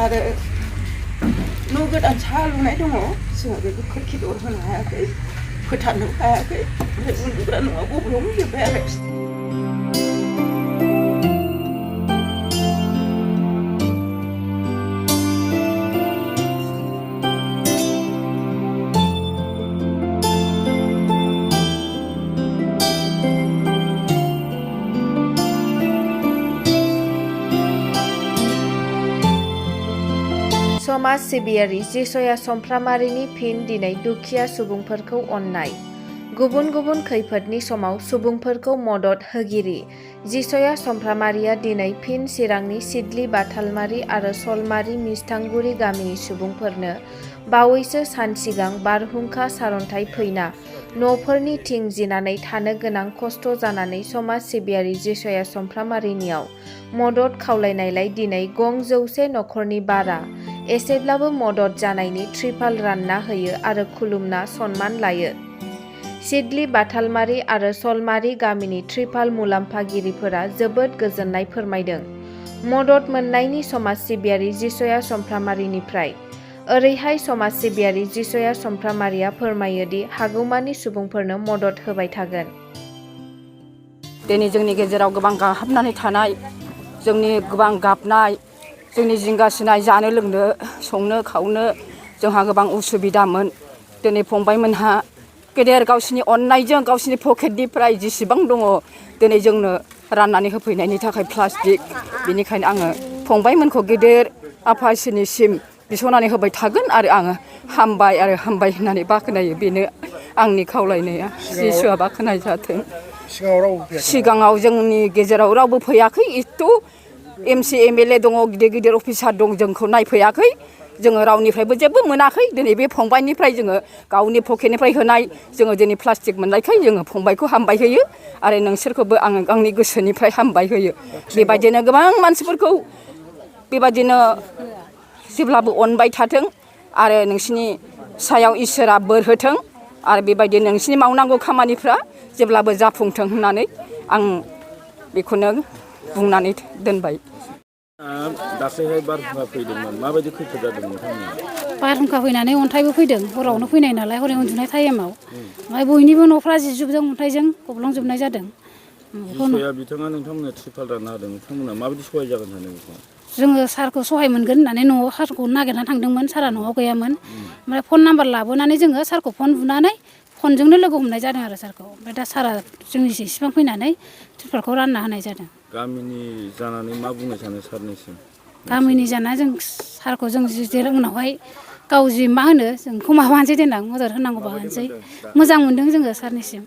आरो न' गोदान सा लुनाय दङ जोङो बेखौ खोरखि दर होनो हायाखै फोथारनो हायाखै ओमफ्राय उन्दुग्रा न'आ गब्लंजोब्बाय आरो समाज सिबियारि जिसया समफ्रामारिनि फिन दिनै दुखिया सुबुंफोरखौ अननाय गुबुन गुबुन खैफोदनि समाव सुबुंफोरखौ मदद होगिरि जिसया समफ्रामारिया दिनै फिन चिरांनि सिदली बाथालमारि आरो सलमारि मिस्थांगुरि गामिनि सुबुंफोरनो बावैसो सान सिगां बारहुंखा सारन्थाइ फैना न'फोरनि थिं जिनानै थानो गोनां खस्थ' जानानै समाज सिबियारि जिसया समफ्रामारिनियाव मदद खावलायनायलाय दिनै गं 100 नखरनि बारा एसेब्लाबो मदद जानायनि त्रिपाल रानना होयो आरो खुलुमना सन्मान लायो। सिदली बाथालमारि आरो सलमारि गामिनि त्रिपाल मुलाम्फागिरिफोरा जोबोद गोजोननाय फोरमायदों। मदद मोननायनि समाज सिबियारि जिसया समफ्रामारिनिफ्राय ओरैहाय समाज सिबियारि जिसया समफ्रामारिया फोरमायोदि हागौमानि सुबुंफोरनो मदद होबाय थागोन। दिनै जोंनि गेजेराव गोबां गाहाबनानै थानाय जोंनि गोबां गाबनाय जोंनि जिंगासिनाय जानो लोंनो संनो खावनो जोंहा गोबां उसुबिदामोन दिनै फंबायमोनहा गेदेर गावसिनि अननायजों गावसिनि पकेटनिफ्राय जेसेबां दङ दिनै जोंनो राननानै होफैनायनि थाखाय प्लास्टिक बेनिखायनो आङो फंबायमोनखौ गेदेर आफा इसोरनिसिम बिस'नानै होबाय थागोन आरो आङो हामबाय होननानै बाख्नायो बेनो आंनि खावलायनाया जिसुआ बाख्नाय जाथों। सिगाङाव जोंनि गेजेराव रावबो फैयाखै एथ' MC MLA दङ गिदिर गिदिर अफिसार दं जोंखौ नायफैयाखै जोङो रावनिफ्रायबो जेबो मोनाखै दिनै बे फंबायनिफ्राय जोङो गावनि पकेटनिफ्राय होनाय जोङो दिनै प्लास्टिक मोननायखाय जोङो फंबायखौ हामबाय होयो आरो नोंसोरखौबो आङो आंनि गोसोनिफ्राय हामबाय होयो। बेबायदिनो गोबां मानसिफोरखौ बेबायदिनो जेब्लाबो अनबाय थाथों आरो नोंसिनि सायाव इसोरा बोर होथों आरो बेबायदिनो नोंसिनि मावनांगौ खामानिफ्रा जेब्लाबो जाफुंथों होननानै आं बेखौनो बुंनानै दोनबाय। दाख्लैहाय बारहुंखा फैदोंमोन माबायदि खैफोद जादों नोंथांमोना? बारहुंखा फैनानै अन्थाइबो फैदों हरावनो फैनाय नालाय हराव उन्दुनाय टाइमाव ओमफ्राय बयनिबो न'फ्रा जिजोबदों अन्थाइजों गब्लंजोबनाय जादों। जिसया बिथाङा नोंथांमोननो त्रिपाल रानना होदों नोंथांमोना माबायदि सहाय जागोन सानो बेखौ? जोङो सारखौ सहाय मोनगोन होननानै न'आव सारखौ नागिरना थांदोंमोन सारा न'आव गैयामोन ओमफ्राय फन नाम्बार लाबोनानै जोङो सारखौ फन बुनानै फनजोंनो लोगो हमनाय जादों आरो सारखौ ओमफ्राय दा सारा जोंनिसिम इसिबां फैनानै त्रिपालखौ रानना होनाय जादों। गामिनि जानानै मा बुंनो सानो सारनिसिम? गामिनि जाना जों सारखौ जों उनावहाय गाव जि मा होनो जोंखौ माबा मोनसे देनां मदद होनांगौबा होनोसै मोजां मोनदों जोङो सारनिसिम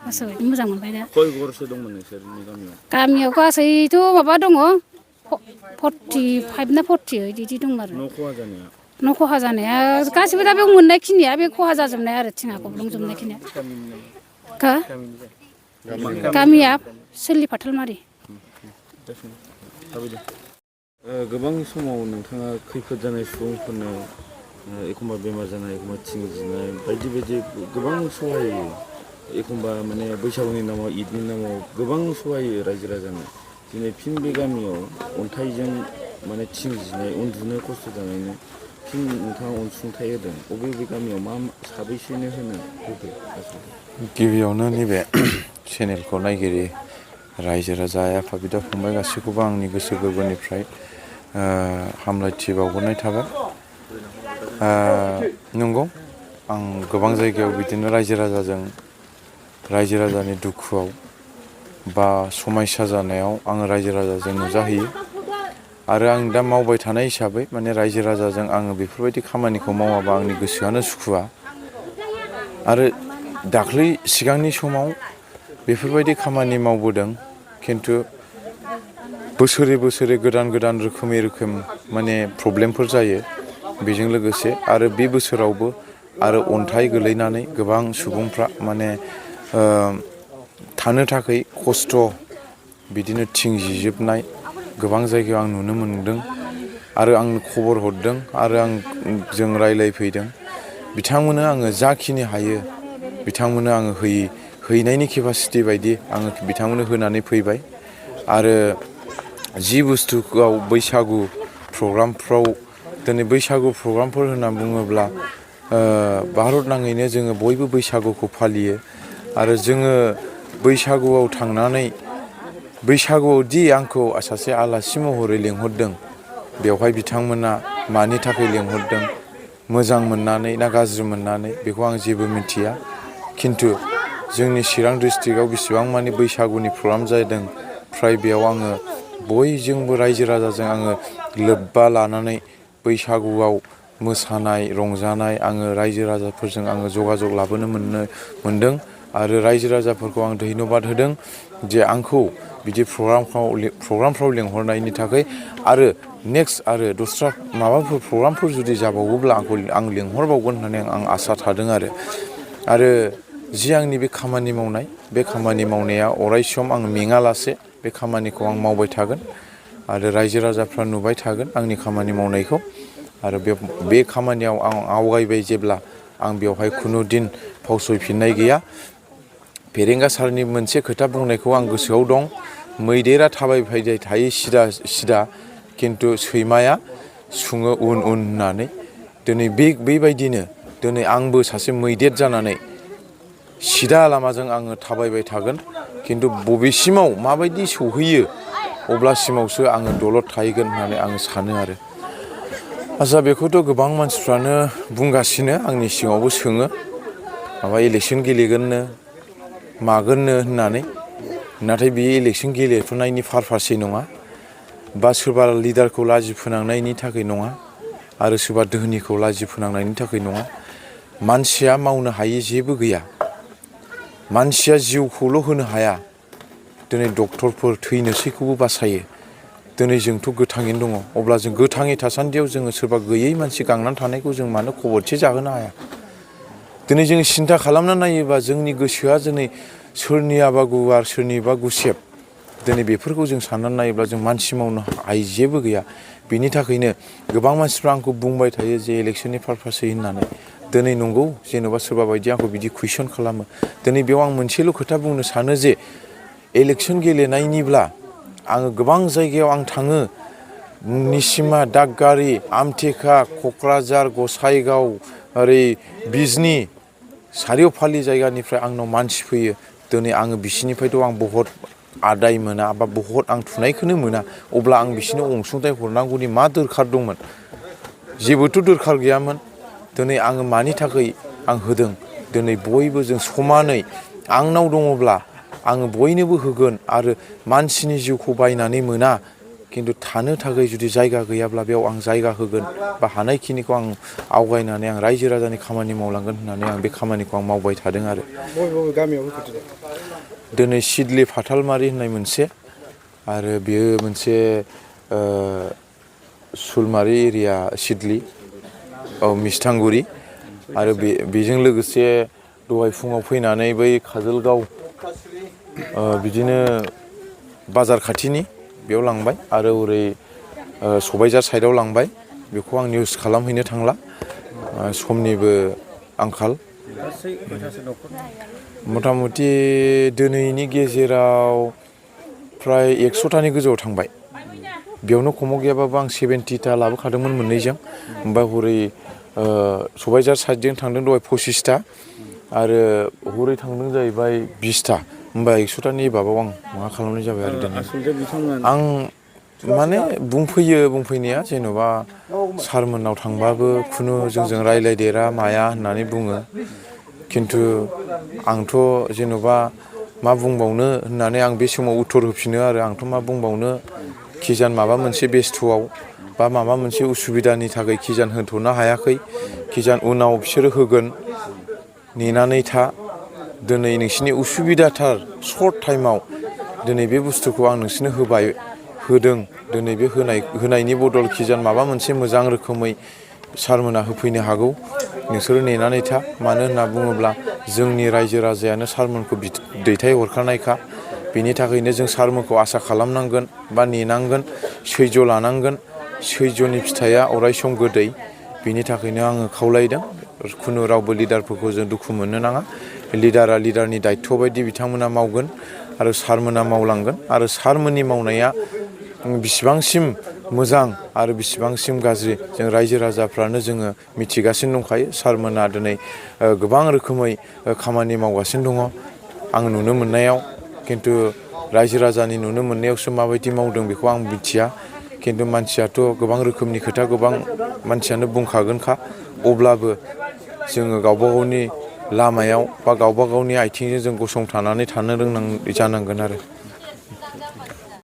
गोसोबायदि मोजां मोनबाय दा। खय घरसो दंमोन नोंसोरनि गामियाव? गामियाव गासैथ' माबा दङ 45 ना 40 बिदि दं आरो न' खहा जानाया? न' खहा जानाया गासिबो दा बेयाव मोननाय खिनिया बे खहा जाजोबनाय आरो थिङा गब्लंजोबनाय खिनिया। गामिया सिदली बाथालमारि। गोबां समाव नोंथाङा खैफोद जानाय सुबुंफोरनो एखमबा बेमार जानाय एखमबा थिं जिनाय बायदि बायदि गोबां सहाय होयो एखमबा माने बैसागुनि नामाव ईदनि नामाव गोबां सहाय होयो रायजो राजानो दिनै फिन बे गामियाव अन्थाइजों माने थिं जिनाय उन्दुनो खस्थ' जानायनो फिन नोंथाङा अनसुंथाइ होदों अबे बबे गामियाव मा साबैसेनो होदो? गिबियावनो नैबे चेनेलखौ नायगिरि रायजो राजा आइ आफा बिदा फंबाय गासैखौबो आंनि गोसो गोरबोनिफ्राय हामलायथि बावहरनाय थाबाय। नंगौ आं गोबां जायगायाव बिदिनो रायजो राजानि दुखुआव बा समायसा जानायाव आङो रायजो राजाजों नुजाहैयो आरो आं दा मावबाय थानाय हिसाबै माने रायजो राजाजों आङो बेफोरबायदि खामानिखौ मावाबा आंनि गोसोआनो सुखुवा आरो दाख्लै सिगांनि समाव बेफोरबायदि खामानि मावबोदों खिन्थु बोसोरे गोदान रोखोम माने प्रब्लेमफोर जायो बेजों लोगोसे आरो बे बोसोरावबो आरो अन्थाइ गोलैनानै गोबां सुबुंफ्रा माने थानो थाखाय खस्थ' बिदिनो थिं जिजोबनाय गोबां जायगायाव आं नुनो मोनदों आरो आं खबर हरदों आरो जों रायलायफैदों बिथांमोननो आङो जाखिनि हायो बिथांमोननो आङो हैनायनि केपासिटि बायदि आङो बिथांमोननो होनानै फैबाय आरो जि बुस्थुआव बैसागु प्रग्रामफ्राव दिनै बैसागु प्रग्रामफोर होनना बुङोब्ला भारत नाङैनो जोङो बयबो बैसागुखौ फालियो आरो जोङो बैसागुआव थांनानै बैसागुआव दि आंखौ सासे आलासि महरै लिंहरदों बेवहाय बिथांमोना मानि थाखाय लिंहरदों मोजां मोननानै ना गाज्रि मोननानै बेखौ आं जेबो मिथिया खिन्थु जोंनि चिरां डिस्ट्रिक्टआव बेसेबां मानि बैसागुनि प्रग्राम जादों फ्राय बेयाव आङो बयजोंबो रायजो राजाजों आङो लोब्बा लानानै बैसागुआव मोसानाय रंजानाय आङो रायजो राजाफोरजों आङो जगाजग लाबोनो मोनदों आरो रायजो राजाफोरखौ आं धन्यबाद होदों जे आंखौ बिदि प्रग्रामफ्राव लिंहरनायनि थाखाय आरो नेक्स्ट आरो दस्रा माबाफोर प्रग्रामफोर जुदि जाबावोब्ला आं लिंहरबावगोन होननानै आं आसा थादों आरो जि आंनि बे खामानि मावनाय बे खामानि मावनाया अरायसम आं मेङालासे बे खामानिखौ आं मावबाय थागोन आरो रायजो राजाफ्रा नुबाय थागोन आंनि खामानि मावनायखौ आरो बे खामानियाव आं आवगायबाय जेब्ला आं बेवहाय खुनु दिन फावसयफिननाय गैया फेरेंगा सारनि मोनसे खोथा बुंनायखौ आं गोसोआव दं मैदेरा थाबायबाय थायो सिदा खिन्थु सैमाया सुङो उन होननानै दिनै बेबायदिनो दिनै आंबो सासे मैदेर जानानै सिदा लामाजों आङो थाबायबाय थागोन खिन्थु बबेसिमाव माबायदि सौहैयो अब्लासिमावसो आङो दलद थाहैगोन होननानै आं सानो आरो आच्चा बेखौथ' गोबां मानसिफ्रानो बुंगासिनो आंनि सिगाङावबो सोङो माबा इलेक्सन गेलेगोननो मागोननो होननानै नाथाय बे इलेक्सन गेलेफुनायनि पारपासै नङा बा सोरबा लिडारखौ लाजि फोनांनायनि थाखाय नङा आरो सोरबा दोहोनिखौ लाजि फोनांनायनि थाखाय नङा मानसिया मावनो हायि जेबो गैया मानसिया जिउखौल' होनो हाया दिनै डक्टरफोर थैनोसैखौबो बासायो दिनै जोंथ' गोथाङैनो दङ अब्ला जों गोथाङै थासान्दियाव जोङो सोरबा गैयै मानसि गांनानै थानायखौ जों मानो खबरसे जाहोनो हाया दिनै जों सिन्था खालामना नायोबा जोंनि गोसोआ दिनै सोरनियाबा गुवार सोरनिबा गुसेब दिनै बेफोरखौ जों साननानै नायोब्ला जों मानसि मावनो हायि जेबो गैया बिनि थाखायनो गोबां मानसिफ्रा आंखौ बुंबाय थायो जे इलेक्सननि पारपासै होननानै दिनै नंगौ जेन'बा सोरबा बायदि आंखौ बिदि कुइसन खालामो दिनै बेयाव आं मोनसेल' खोथा बुंनो सानो जे इलेक्सन गेलेनायनिब्ला आङो गोबां जायगायाव आं थाङो निसिमा दागगारि आमथेखा क'क्राझार गसाइगाव ओरै बिजनि सारिय'फालि जायगानिफ्राय आंनाव मानसि फैयो दिनै आङो बिसिनिफ्रायथ' आं बहुत आदाय मोना बा बहुत आं थुनायखौनो मोना अब्ला आं बिसिनो अनसुंथाइ हरनांगौनि मा दरखार दंमोन जेबोथ' दरखार गैयामोन दिनै आङो मानि थाखाय आं होदों दिनै बयबो जों समानै आंनाव दङब्ला आङो बयनोबो होगोन आरो मानसिनि जिउखौ बायनानै मोना खिन्थु थानो थाखाय जुदि जायगा गैयाब्ला बेयाव आं जायगा होगोन बा हानायखिनिखौ आं आवगायनानै आं रायजो राजानि खामानि मावलांगोन होननानै आं बे खामानिखौ आं मावबाय थादों आरो दिनै सिडलि फाथालमारि होननाय मोनसे आरो बेयो मोनसे सुलमारि एरिया सिडलि मिस्थांगुरि आरो बेजों लोगोसे दहाय फुङाव फैनानै बै काजलगाव बिदिनो बाजार खाथिनि बेयाव लांबाय आरो ओरै सबायझार साइडआव लांबाय बेखौ आं निउस खालामहैनो थांला समनिबो आंखाल मथा मथि दिनैनि गेजेराव फ्राय 100थानि गोजौआव थांबाय बेयावनो खमाव गैयाबाबो आं 70ता लाबोखादोंमोन मोननैजों ओमफ्राय हरै सबायझार साइडजों थांदों दहाय 25ता आरो हरै थांदों जाहैबाय 20ता होमबा 100थानि बाबाव आं मा खालामनाय जाबाय आरो दिनै आं माने बुंफैनाया जेन'बा सारमोननाव थांबाबो खुनु जोंजों रायलायदेरा माया होननानै बुङो खिन्थु आंथ' जेन'बा मा बुंबावनो होननानै आं बे समाव उत्तर होफिनो आरो आंथ' मा बुंबावनो खिजान माबा मोनसे बेस्थ'आव बा माबा मोनसे उसुबिदानि थाखाय खिजान होथ'नो हायाखै खिजान उनाव बिसोरो होगोन नेनानै था दिनै नोंसिनि उसुबिदाथार सर्ट टाइमाव दिनै बे बुस्थुखौ आं नोंसोरनो होदों दिनै बे होनायनि बदल खिजान माबा मोनसे मोजां रोखोमै सारमोना होफैनो हागौ नोंसोरो नेनानै था मानो होनना बुङोब्ला जोंनि रायजो राजायानो सारमोनखौ दैथायहरखानायखा बेनि थाखायनो जों सारमोनखौ आसा खालामनांगोन बा नेनांगोन सैज' लानांगोन सैज'नि फिथाइया अरायसम गोदै बेनि थाखायनो आङो खावलायदों खुनु रावबो लिडारफोरखौ जों दुखु मोननो नाङा लिडारा लिडारनि दायथ' बायदि बिथांमोना मावगोन आरो सारमोना मावलांगोन आरो सारमोननि मावनाया बिसिबांसिम मोजां आरो बेसेबांसिम गाज्रि जों रायजो राजाफ्रानो जोङो मिथिगासिनो दंखायो। सारमोना दिनै गोबां रोखोमै खामानि मावगासिनो दङ आं नुनो मोननायाव, खिन्थु रायजो राजानि नुनो मोननायावसो माबायदि मावदों बेखौ आं मिथिया। खिन्थु मानसियाथ' गोबां रोखोमनि खोथा गोबां मानसियानो बुंखागोनखा। अब्लाबो जोङो गावबा गावनि लामायाव बा गावबा गावनि आथिंजों जों गसंथानानै थानो रोंनांगौ जानांगोन आरो।